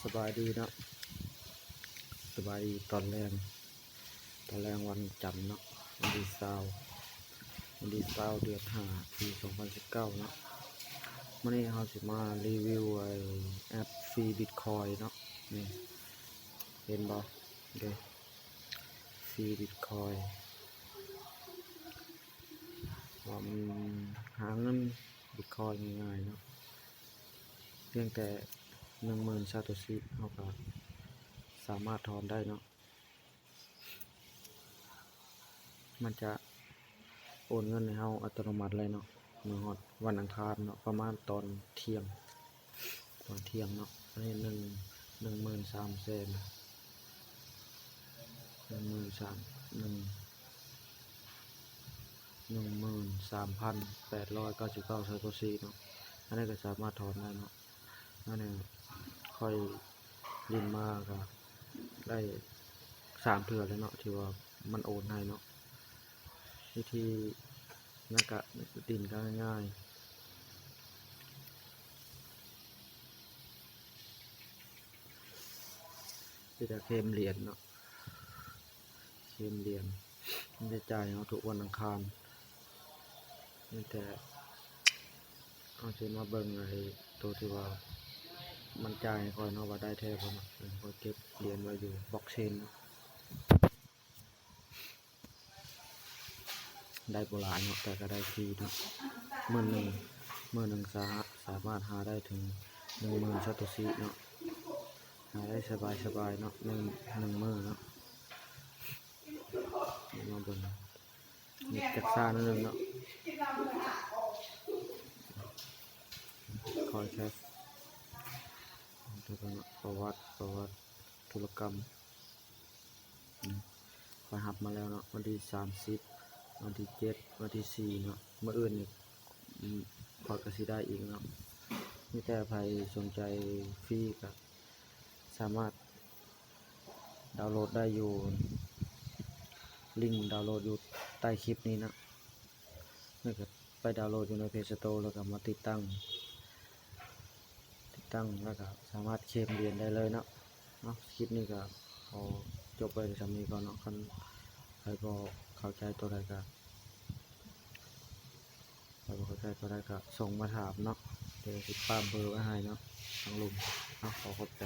ສະບາຍດີເນາະ ສະບາຍດີຕອນແລງ ຕອນແລງວັນຈັນເນາະ ວັນທີຊາວ ວັນທີຊາວ ເດືອນຫ້າ ປີສອງພັນສິບເກົ້າເນາະ. ມື້ນີ້ເຮົາຊິມາຣີວິວໄອ້ແອັບຟຣີບິດຄອຍເນາະ ນີ້ ເຫັນບໍ່ເດ້ ຟຣີບິດຄອຍ ວ່າມັນຫາເງິນບິດຄອຍງ່າຍໆເນາະ ພຽງແຕ່ໜຶ່ງໝື່ນຊາໂຕຊິ ເຮົາກໍສາມາດຖອນໄດ້ເນາະ. ມັນຈະໂອນເງິນໃຫ້ເຮົາອັດຕະໂນມັດເລີຍເນາະ ເມື່ອຮອດວັນອັງຄານເນາະ ປະມານຕອນທ່ຽງ ຕອນທ່ຽງເນາະ. ອັນນີ້ໜຶ່ງ ໜຶ່ງໝື່ນສາມແສນ ໜຶ່ງໝື່ນສາມ ໜຶ່ງ ໜຶ່ງໝື່ນສາມພັນແປດຮ້ອຍເກົ້າສິບເກົ້າຊາໂຕຊິເນາະ. ອັນນີ້ກໍສາມາດຖອນໄດ້ເນາະ. ອັນນີ້ຂ້ອຍຫຼິ້ນມາກໍໄດ້ສາມເທື່ອແລ້ວເນາະ ທີ່ວ່າມັນໂອນໃຫ້ເນາະ. ວິທີນັ້ນກະຫຼິ້ນກໍງ່າຍໆ ມີແຕ່ເຄມຫຼຽນເນາະ ເຄມຫຼຽນ ມັນຈະຈ່າຍເຮົາທຸກວັນອັງຄານ. ມີແຕ່ເຮົາຊິມາເບິ່ງໄອ້ໂຕທີ່ວ່າມັນຈ່າຍໃຫ້ຂ້ອຍເນາະ ວ່າໄດ້ແທ້ບໍ່ເນາະ. ຂ້ອຍເກັບຫຼຽນໄວ້ຢູ່ບລັອກເຊນເນາະ. ໄດ້ບໍ່ຫຼາຍເນາະ ແຕ່ກໍໄດ້ຟຣີເນາະ. ມື້ໜຶ່ງ ມື້ໜຶ່ງສາ ສາມາດຫາໄດ້ເຖິງໜຶ່ງໝື່ນຊາໂຕຊິເນາະ ຫາໄດ້ສະບາຍໆເນາະ ໜຶ່ງ ໜຶ່ງມື້ເນາະ. ມາເບິ່ງ ເນັດຈັກຊ້າໜ້ອຍໜຶ່ງເນາະ ຄອຍແຄຊ ປະຫວັດ ປະຫວັດທຸລະກຳ. ຂ້ອຍຮັບມາແລ້ວເນາະ ວັນທີສາມສິບ ວັນທີເຈັດ ວັນທີສີ່ເນາະ. ມື້ອື່ນນີ້ ອືມ ຂ້ອຍກໍຊິໄດ້ອີກເນາະ. ມີແຕ່ໃຜສົນໃຈຟຣີກໍສາມາດດາວໂຫຼດໄດ້ຢູ່ ລິງດາວໂຫຼດຢູ່ໃຕ້ຄລິບນີ້ເນາະ. ແລ້ວກໍໄປດາວໂຫຼດຢູ່ໃນເພລສະໂຕ ແລ້ວກໍມາຕິດຕັ້ງ ຕິດຕັ້ງ ແລ້ວກໍສາມາດເຄມຫຼຽນໄດ້ເລີຍເນາະ. ເນາະ ຄລິບນີ້ກໍຂໍຈົບໄວ້ສ່ຳນີ້ກ່ອນເນາະ. ຄັນໃຜບໍ່ເຂົ້າໃຈຕົວໃດກໍ ໃຜບໍ່ເຂົ້າໃຈຕົວໃດກໍສົ່ງມາຖາມເນາະ ດຽວຊິປາມເບີໄວ້ໃຫ້ເນາະ ທາງລຸ່ມເນາະ. ຂໍຂອບໃຈ.